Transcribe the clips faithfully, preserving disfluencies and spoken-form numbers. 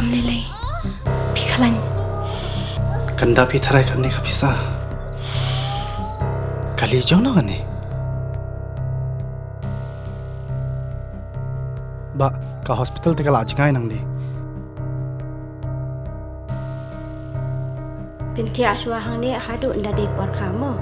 Lele, phi khlañ. Kanda phi tharai kani ka pisa. Kali jong no kani. Ba, ka hospital te ka la jngai nang di. Pynthia shuwa hangne haduh nda dei por kha mo.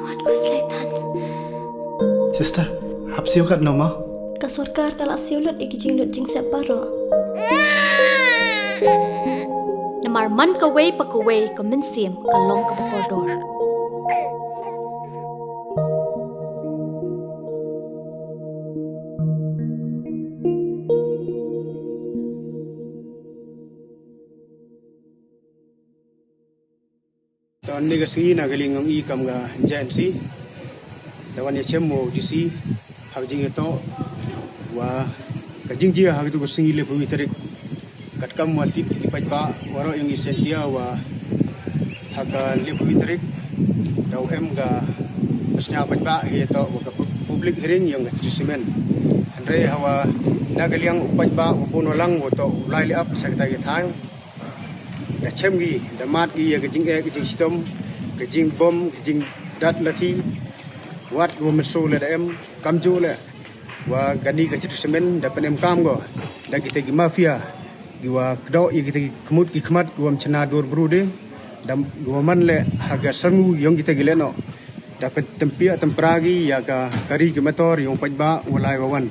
Wat ku slaitan. Sister, hap siew kat no ma? Ka sorkar ka la siew lut i ki jinglut jingsep baroh. Namar man kawei pa kawei ka mynsiem ka long kaba kordor. Tang ni ka sngi na ka liang yong i kam ka J N C, da wan ya chem mo D C ha ka jingyatoh wa ka jingjia ha ka tu ka sngi le phawi tarik. Katkam wa tip ki paidbah waroh yong i Sentia wa ha ka le phawi tarik daw em ka pasnyaw paidbah hi toh wa ka pu-, public hearing yong ka treatment. Hynrei hawa na ka liang u paidbah wa bun walang wa toh u lai li ap sa ka tai ka thaiñ. Da chem ki, da mad ki ya ka jingeh, ka jingshitom, ka jingbom, ka jingdat lathi. Wat wa mynsaw le da em, kamjooh le wa kani ka treatment da pynemkam ko da kita ki mafia, ki wa kdoh ya kita ki khmut ki khmat, ki wa ym chna dur bru de, da ki wa man le ha ka sangu yong kita ki lehnoh. Da pyntympia tympra ki ya ka kari ki motor yong paidbah wa lai wa wan.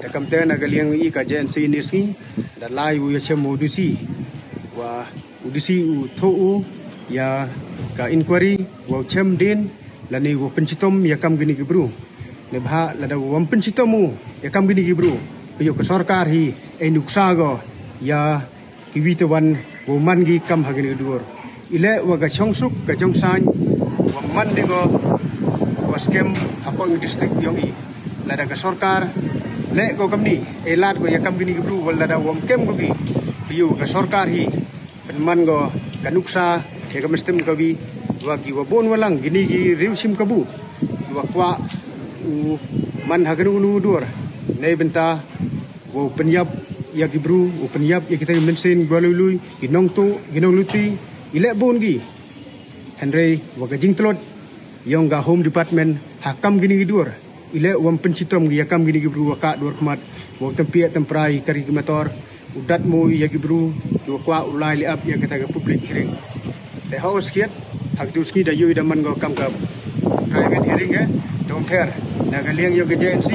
Da kamte na ka liang i ka J N C ni sngi da lai u ya chem u D C wa u D C u thoh u ya ka inquiry wa u chem din lane wa pynshitom ya kam kini ki bru. Neibhah lada wa ym pynshitom u ya kam kini ki bru, phi yoh ka sorkar hi e nuksa ko ya ki wi te wan wa man ki kam ha kini ki dur. I leh wa ka chongsuk ka chongsaiñ wa man di ko wa skem hapoh ngi district yong i. Lada ka sorkar leh ko kamni, e lad ko ya kam kini ki bru, wa lada wa ym kem ko ki, phi yoh ka sorkar hi pynman ko ka nuksa ya ka mynsiem ka wi wa ki wa bun walang kini ki riewshim kabu ki wa kwah u man ha kini u nu dur. Neibynta wow pynyap ya ki bru, wow pynyap ya kita ki mynsiem wa lui lui, ki nongtuh, ki nongluti, i leh bun ki. Hynrei wa ka jingtlot yong ka Home Department ha kam kini ki dur, i leh wa ym pynshitom ki ya kam kini ki bru wa kah dur khmat, wow tympia tympra i kari ki motor, u dat mo ya ki bru ki wa kwah u lai li ap ya kita ka public hearing. Te ho skhiat ha ka tu sngi da yoh i da man ko kam ka private hearing e. Te ym pher na ka liang yong ka J N C,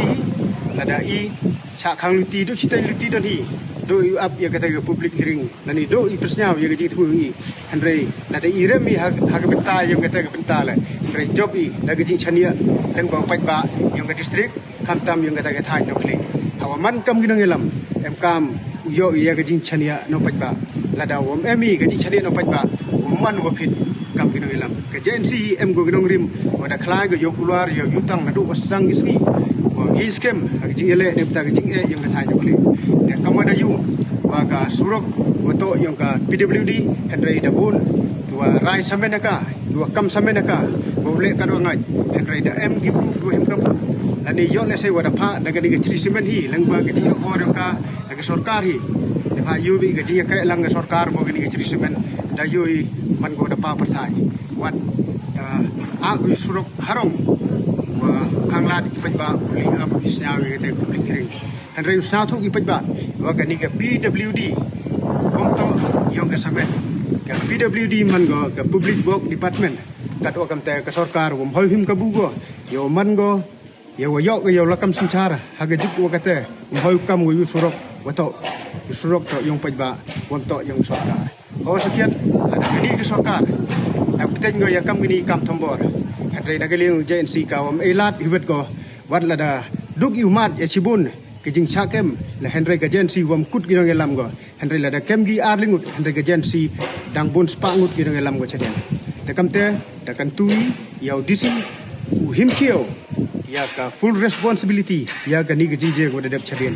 lada i sah khang luti, du chitai luti don hi, du i ap ya kita ka public hearing, lane du i pynsnyaw ya ka jingthmu yong i. Hynrei lada i rem i ha, ha ka bynta yong kita ka bynta le, hynrei jop i da ka jingchaniah lyngba u paidbah yong ka district, khamtam yong kita ka thaiñ Nokhlieh. Hawa man kam ki nongyalam, em kam u yoh ya ka jingchaniah na u paidbah. Lada wa ym em i ka jingchaniah na u paidbah, wa man wa phit kam ki nongyalam. Ka J N C em ko ki nongrim wa da khlai ko yow kular yow yutang naduh wa sdang ki sngi wa ngi skem ha ka jingyaleh neibynta ka jingeh yong ka thaiñ Nokhlieh. Te kam wa da yoh wa ka surok wa toh yong ka P W D, hynrei da bun ki wa rai samen ya ka, ki wa kam samen ya ka, wa u leh ka dua ngait. Hynrei da em ki bru ki wa him kabu, lane yoh le se wa da phah da kani ka treatment hi lyngba ka jingyakhun yong ka, da ka sorkar hi. Te pha yoh bi ka jingyakreh lang ka sorkar mo kani ka treatment, da yoh i man ko da pa pyrthai. Wat da a ku surok harong wa khang lad ki paidbah u li ap i snyaw ya ka te public hearing. Hynrei u sngewthuh ki paidbah wa kani ka P W D wa ym toh yong ka samen. Ka P W D man ko ka Public Work Department. Kat wa kamte ka sorkar wa ym hoi him kabu ko yow man ko yow wa yoh ko yow lakam synchar ha ka juk wa kate, ym hoi kam ko yow surok wa toh, yow surok toh yong paidbah, wa ym toh yong sorkar. Ho skhiat, lada kani ka sorkar da pteng ko ya kam kini kam thombor, hynrei na ka liang J N C ka wa ym e lad hi wet ko, wat lada duk i u mad ya chibun ka jingchah kem le, hynrei ka J N C wa ym kut ki nongyalam ko. Hynrei lada kem ki ar li ngut, hynrei ka J N C dang bun spah ngut ki nongyalam ko chadien. Te kamte da kyntu i ya u D C u him khiew ya ka full responsibility ya kani ka jingjia wa da dep chadien.